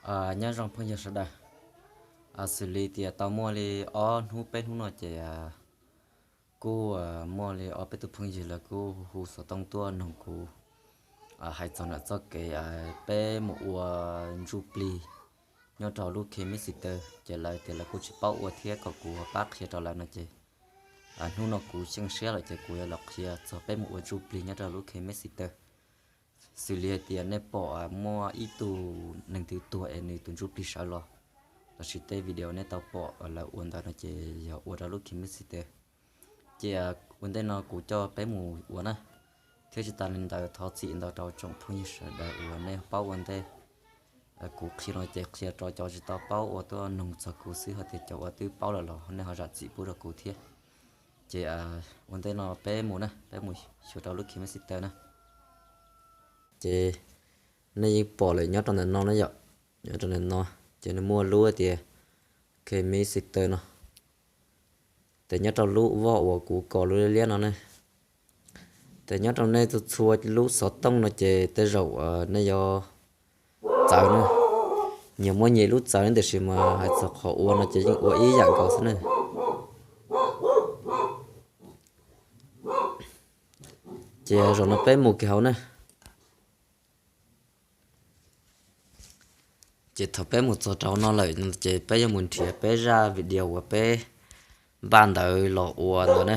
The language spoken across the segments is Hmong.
Nyob zoo phooj ywg sawv daws, xws li tias tau muaj li ob hnub peb hnub no ces kuj muaj li ob peb tug phooj ywg lawv kuj hu xov tooj tuaj noog kuv hais txog ntawm txoj kev peb mus ua ntsuj plig nyob rau lub K Messenger, ces lawv tias lawv kuj tsis paub ua thiab kom kuv pab qhia rau lawv no ces hnub no kuv xyeej siab lawm ces kuv yuav los qhia txog peb mus ua ntsuj plig nyob rau lub K Messenger. Xws li hais tias nej pom muaj ib tug neeg twg tuag es nws tus ntsuj plig sawv los, lossis tej video nej tau pom lawv ua ntawd no ces yog ua rau lub K Messenger. Ces ua ntej no kuv coj peb mus ua na, thiab tsis tas li ntawd thov txim ntau rau tsoom phooj ywg sawv daws uas nej paub ua ntej. Kuv qhia no ces qhia rau cov tsis tau paub uas tuaj noog txog kuv xwb, hos tias cov uas twb paub lawm los nej ho zam txim pub rau kuv thiab. Ces ua ntej no peb mus na, peb mus xyuas rau lub K Messenger na. Ces nej yeej pom lawm nyob rau ntawm no na yom, nyob rau ntawm no ces nws muaj lub tias K Messenger no. Ces nyob rau lub voj uas kuv kos lub liab liab no ne, ces nyob rau nej txhua txhua lub xov tooj no ces tej zaum nej yuav txawv na. Nyias muaj nyias lub txawv ne, tiam sis mas hais txog qhov ua no ces yeej ua ib yam nkaus xwb ne. Ces zaum no peb mus kiag hauv na. Ces thaum peb mus txog rau no lawm ces peb yuav mus nrhiav peb zaj video uas peb npaj ntawd los ua ntawd na.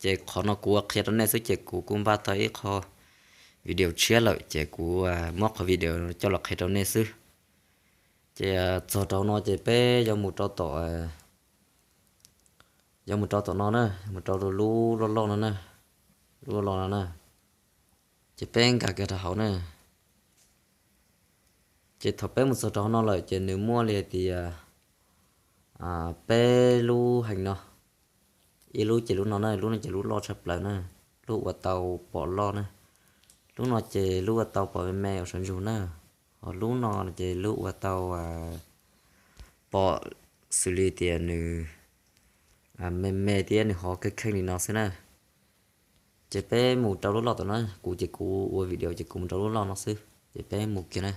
Ces qhov no kuv ua qhia rau nej xwb ces kuv kuj npaj tau ib qho video tshiab lawm ces kuv muab qhov video coj los qhia rau nej xwb. Ces txog rau no ces peb yuav mus rau tom, yuav mus rau tom no na, mus rau lub loj loj no na, lub loj loj no na. Ces peb nkag kiag rau hauv na. Ces thaum peb mus txog rau hauv no lawm ces nws muaj li hais tias peb lub heev no. Ib lub ces lub no na, lub no ces lub loj tshaj plaws na, lub ua tau pom loj na. Lub no ces lub ua tau pom me me ua sawv ntsug na. Ho lub no ces lub ua tau pom xws li tias nws me me thiab nws ho kheej kheej li no xwb na. Ces peb mus rau lub loj tom no, kuv ces kuv ua video ces kuv mus rau lub loj no xwb, ces peb mus kiag na.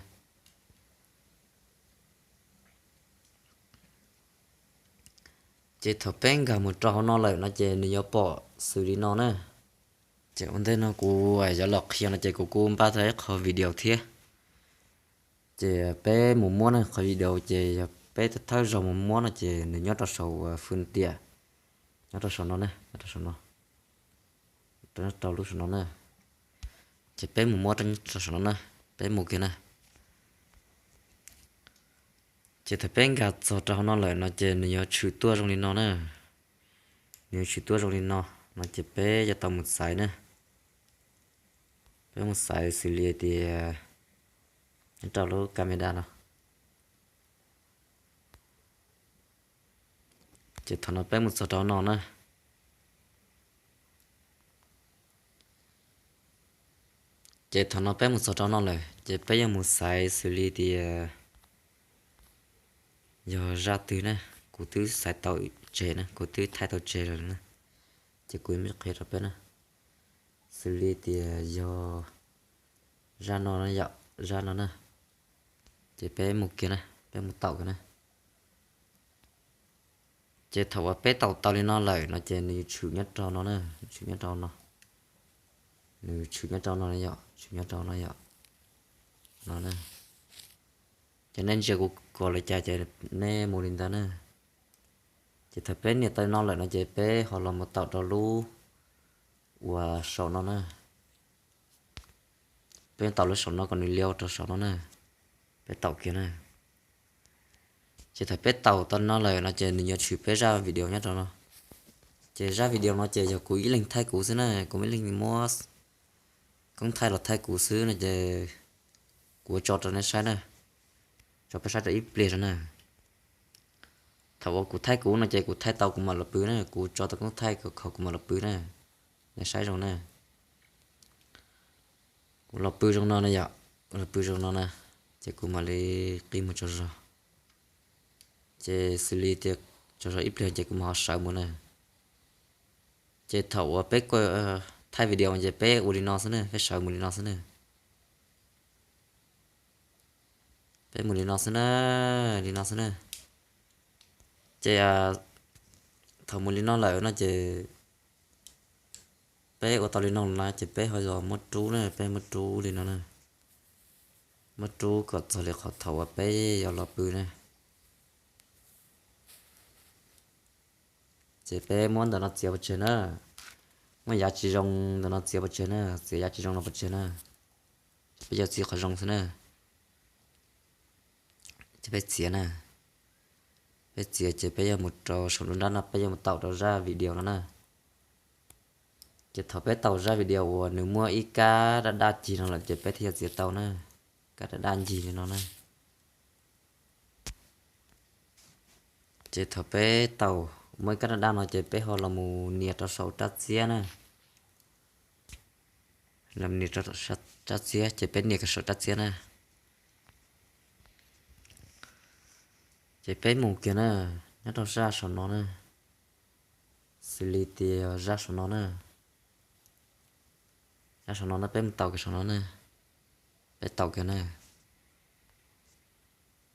Ces thaum peb nkag mus rau hauv no lawm no ces nws yuav pom xws li no na. Ces ua ntej no kuv yuav los qhia no ces kuv kuj npaj tau ib qho video thiab. Ces peb mus muab na, qhov video ces yog peb thawj zaug mus muab no ces nws nyob rau saum fwj tiam, nyob rau saum no na, nyob rau saum no, rau lub saum no na. Ces peb mus muab rau saum no na, peb mus kiag na. Ces thaum peb nkag txog rau hauv no lawm no ces nws yuav tshwm tuaj zoo li no na. Nws yuav tshwm tuaj zoo li no, no ces peb yuav tau mus xaiv na. Peb mus xaiv xws li tias nyob rau lub camera no. Ces thaum no peb mus txog rau no na. Ces thaum no peb mus txog rau no lawm ces peb yuav mus xaiv xws li tias yog zaj twg na. Kuv twb xaiv tau tseg na, kuv twb thaij tau tseg lawm na. Ces kuv qhia rau peb na, xws li tias yog zaj no na yom, zaj no na. Ces peb mus kiag na, peb mus taum kiag na. Ces thaum uas peb taum tau li no lawm no ces nws tshwm nyob rau no na, tshwm nyob rau no. Nws tshwm nyob rau no yom, tshwm nyob rau no yom, no na. Ces nej ntsia kuv kos li cas ces nej mus li ntawd na. Ces thaum peb nias tau li no lawm no ces peb ho los mus taum rau lub uas saum no na. Peb taum lub saum no kom nws liab rau saum no na. Peb taum kiag na. Ces thaum peb taum tau no lawm no ces nws yuav tshwm peb zaj video nyob rau no. Ces zaj video no ces yog kuv ib leeg thaij kuv xwb na, kuv ib leeg muab koob thaij los thaij kuv xwb no ces kuv tso rau nej saib na, tso peb saib rau ib pliag rau na. Thaum uas kuv thaij kuv no ces kuv thaij tau kuv mam los pw na, kuv tso tau koob thaij kho kuv mam los pw na. Nej saib zoo na. Kuv los pw zoo no na yom, los pw zoo no na, ces kuv mam li qi mus tsaug zog. Ces xws li tias tsaug zog ib pliag ces kuv mam ho sawv mus na. Ces thaum uas peb thaij video ces peb ua li no xwb na, peb sawv mus li no xwb na. Peb mus li no xwb na, li no xwb na. Ces thaum mus li no lawm no ces peb ua tau li no na ces peb ho yog muab rub na, peb muab rub li no na. Muab rub kom txog li qhov thaum uas peb yuav los pw na. Ces peb muab ntawm no txiav pov tseg na. Muab yav tsis zoo ntawm no txiav pov tseg na, txiav yav tsis zoo no pov tseg na. Peb yuav txiav qhov zoo xwb na. Ces peb txiav na. Peb txiav ces peb yuav mus rau saum nruab nrab no, peb yuav mus taum rau zaj video no na. Ces thaum peb taum zaj video uas nws muaj ib kab daj daj cig no lawm ces peb thiaj yuav txiav tau na. Kab daj daj ncig li no na. Ces thaum peb taum muaj ib kab daj daj no ces peb ho los mus nias rau saum rab txiab na. Los nias rau rab txiab ces peb nias kiag saum rab txiab na. Ces peb mus kiag na, nyob rau zaj saum no na. Xws li tias zaj saum no na. Zaj saum no na, peb mus taum kiag saum no na. Peb taum kiag na.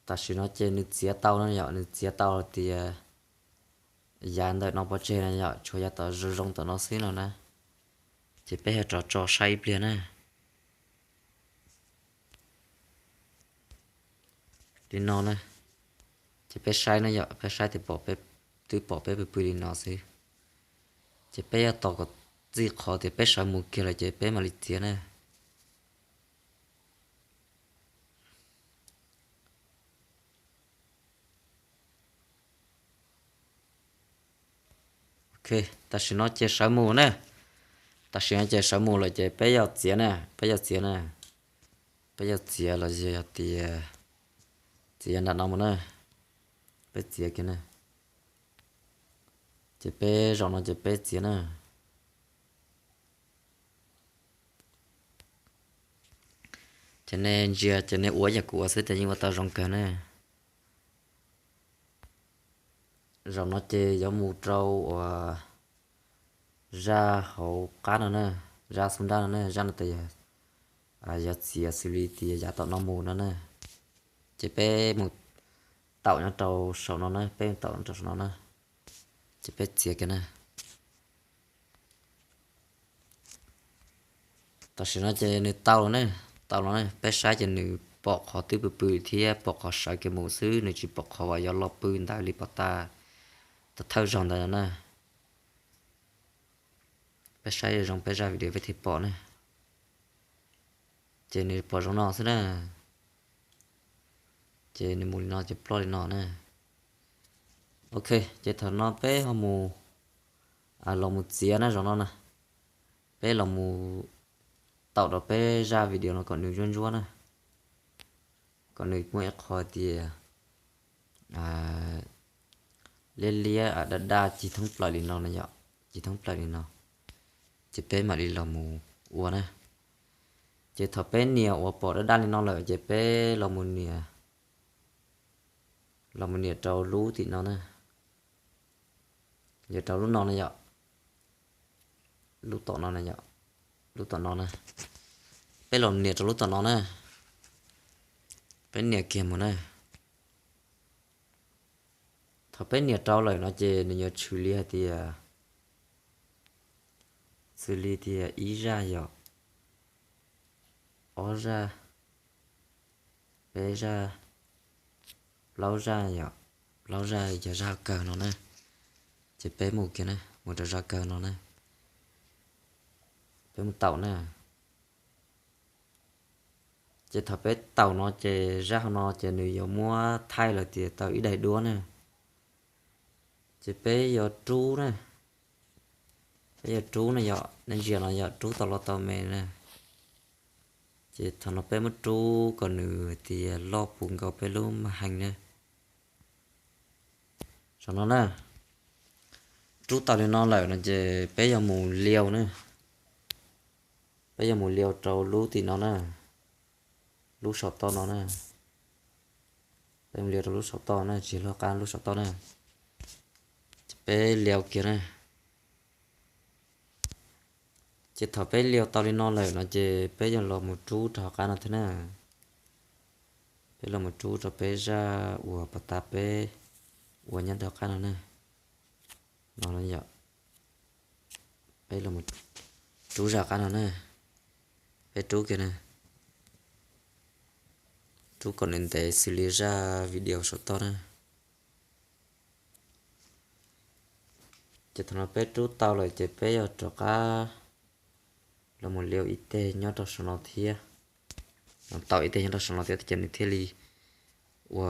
Tam sim no ces nws txiav tau no yom, nws txiav tau tias yav ntawm no pov tseg no yom, tshuav yav tom zoo zoo tom no xwb no na. Ces peb yuav rov tso saib ib pliag na. Li no na. Ces peb saib na yom, peb saib tias pom peb, twb pom peb pw pw li no xwb. Ces peb yuav tos kom txij qhov tias peb sawv mus kiag lawm ces peb mam li txiav na. Ok, tam sim no ces sawv mus na. Tam sim no ces sawv mus lawm ces peb yuav txiav na, peb yuav txiav na. Peb yuav txiav los yog tias txiav nram no mus na. Peb txiav kiag na. Ces peb zaum no ces peb txiav na. Ces nej ntsia ces nej ua ib yam kuv ua xwb ces yeej ua tau zoo kawg na. Zaum no ces yuav mus rau uas zaj hauv qab no na, zaj xub nrab no na, zaj no tas yog yuav txiav xws li tias yav tom no mus no na. Ces peb mus taum nyob rau saum no na, peb mus taum nyob rau saum no na. Ces peb txiav kiag na. Tam sim no ces nws tau los ne, tau los ne, peb saib ces nws pom qhov twb pw pw thiab pom qhov sawv kiag mus xwb, nws tsis pom qhov uas yuav los pw ntawd li pom tas, tas thawj zaug ntawd na. Peb saib zoo peb zaj video peb thiaj pom ne. Ces nws pom zoo no xwb na. Ces nws mus li no ces ploj li no na. Ok, ces thaum no peb ho mus, los mus txiav na zaum no na. Peb los mus taum rau peb zaj video no kom nws ntsuab ntsuab na. Kom nws muaj ib qho tias liab liab daj daj cig thoob plaws li no na yom, cig thoob plaws li no. Ces peb mam li los mus ua na. Ces thaum peb nias uas pom daj daj li no lawm ces peb los mus nias, los mus nias rau lub tim no na. Nias rau lub no na yom. Lub tom no na yom. Lub tom no na. Peb los nias rau lub tom no na. Peb nias kiag mus na. Thaum peb nias rau lawm no ces nws yuav tshwm li hais tias, xws li tias ib zaj yom, ob zaj, peb zaj, plaub zaj yom, plaub zaj yog zaj kawg no na. Ces peb mus kiag na, mus rau zaj kawg no na. Peb mus taum na. Ces thaum peb taum no ces zaj hauv no ces nws yuav muab thaij los tias tau ib daim duab na. Ces peb yuav rub na, peb yuav rub na yom, nej ntsia no yom, rub tau los tau me na. Ces thaum no peb muab rub kom nws tias loj puv nkaus peb lub maj heej na. Saum no na, rub tau li no lawm no ces peb yuav mus liau na. Peb yuav mus liau rau lub tim no na, lub saum toj no na. Peb mus liau rau lub saum toj na, tsis luag qab lub saum toj na. Ces peb liau kiag na. Ces thaum peb liau tau li no lawm no ces peb yuav los mus rub rau hauv qab no thiab na. Peb los mus rub rau peb zaj uas pos tab peb ua nyob rau qab no na. No yom, peb los mus rub zaj qab no na. Peb rub kiag na, rub kom ntev ntev xws li zaj video saum toj na. Ces thaum no peb rub tau lawm ces peb yuav rov qab los mus liu ib teg nyob rau saum no thiab. Tau ib teg nyob rau saum no thiab ces nws thiaj li ua,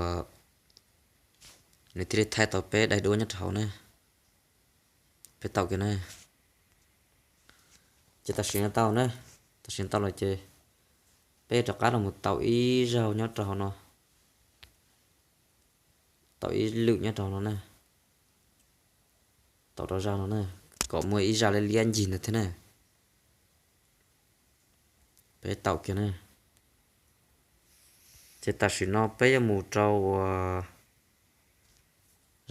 nws thiaj li thaij tau peb daim duab nyob rau hauv na. Peb tau kiag na. Ces tam sim no tau na, tam sim no tau lawm ces peb rov qab los mus tau ib zaug nyob rau hauv no, tau ib lwm nyob rau hauv no na. Tau rau zaj no na, kom muaj ib zaj liab liab ncig ntawd thiab na. Peb tau kiag na. Ces tam sim no peb yuav mus rau uas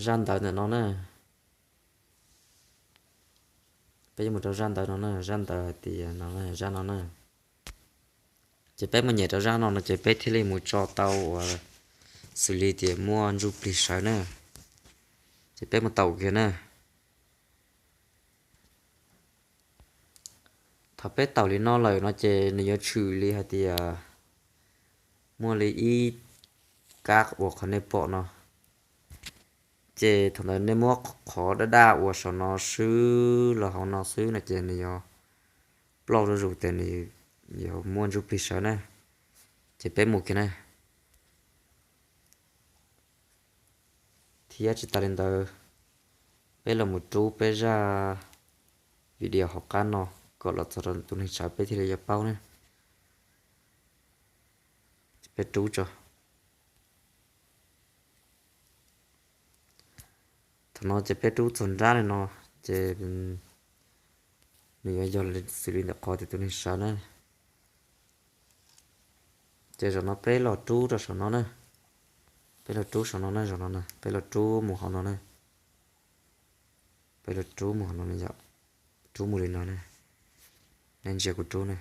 zaj ntawv ntawm no na. Peb yuav mus rau zaj ntawv no na, zaj ntawv hais tias no, zaj no na. Ces peb mus nyem rau zaj no no ces peb thiaj li mus tso tau uas xws li tias muaj ntsuj plig sawv na. Ces peb mus taum kiag na. Thaum peb taum li no lawm no ces nws yuav tshwm li hais tias muaj li ib kab uas qhov nej pom no. Ces thaum ntawd nej muab qhov daj daj uas saum no swb los hauv no xwb no ces nws yuav plauj zuj zus tias nws yuav muaj ntsuj plig sawv na. Ces peb mus kiag na. Thiab tsis tas li ntawd, peb los mus rub peb zaj video hauv qab no kom los txog rau tus neeg sawv peb thiaj li yuav paub na. Peb rub tso. Thaum no ces peb rub txog nrab li no, ces nws yuav yog xws li ntawm qhov tias tus neeg sawv na. Ces zaum no peb los rub rau saum no na. Peb los rub saum no na, zaum no na, peb los rub mus hauv no na. Peb los rub mus hauv no na yom. Rub mus li no na. Nej ntsia kuv rub na.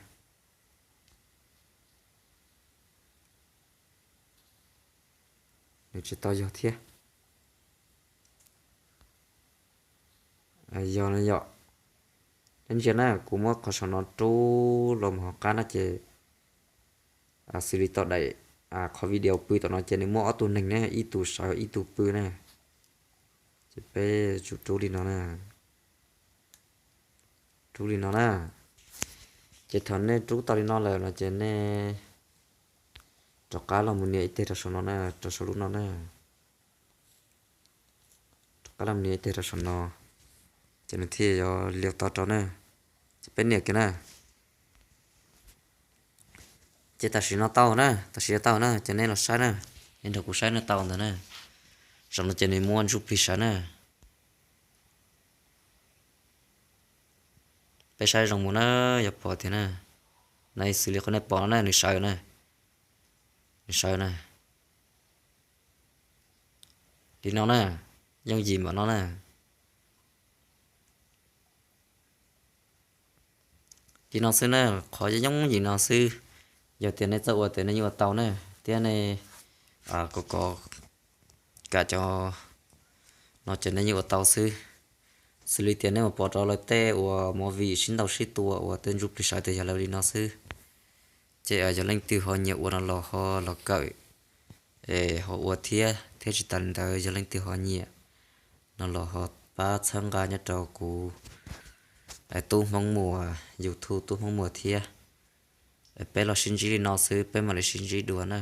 Nws tsis tau yog thiab. Yog no yom. Nej ntsia na, kuv muab qhov saum no rub los mus hauv qab no ces xws li tau daim, qhov video pw tom no ces nws muaj ob tug neeg ne, ib tug sawv ib tug pw na. Ces peb tsum rub li no na. Rub li no na. Ces thaum nej rub tau li no lawm no ces nej rov qab los mus nias ib teg rau saum no na, rau saum lub no na. Rov qab los mus nias ib teg rau saum no, ces nws thiaj yuav liu tau rau na. Ces peb nias kiag na. Ces tam sim no tau na, tam sim no tau na, ces nej los saib na, nej nrog kuv saib no tau ntawd na. Zaum no ces nws muaj ntsuj plig sawv na. Peb saib zoo mus na, yuav pom tiag na. No xws li qhov nej pom no na, nws sawv na. Nws sawv na. Li no na, yooj yim npaum no na. Li no xwb na, qhov yooj yim no xwb. Yog tias nej txawj ua tias nej yeej ua tau na, thiab nej kom kom kam cov no ces nej yeej ua tau xwb. Xws li tias nej mus pom rau lawv tej uas movie sib ntaus sib tua uas tej ntsuj plig sawv tias yog lawv li no xwb. Ces yog leej twg ho nyiam ua no los ho los kawm es ho ua thiab, thiab tsis tas li ntawd yog leej twg ho nyiam no los ho pab txhawb nqa nyob rau kuv tub Hmoob Muas, YouTube tub Hmoob Muas thiab. Peb los sib ntsib li no xwb, peb mam li sib ntsib dua na.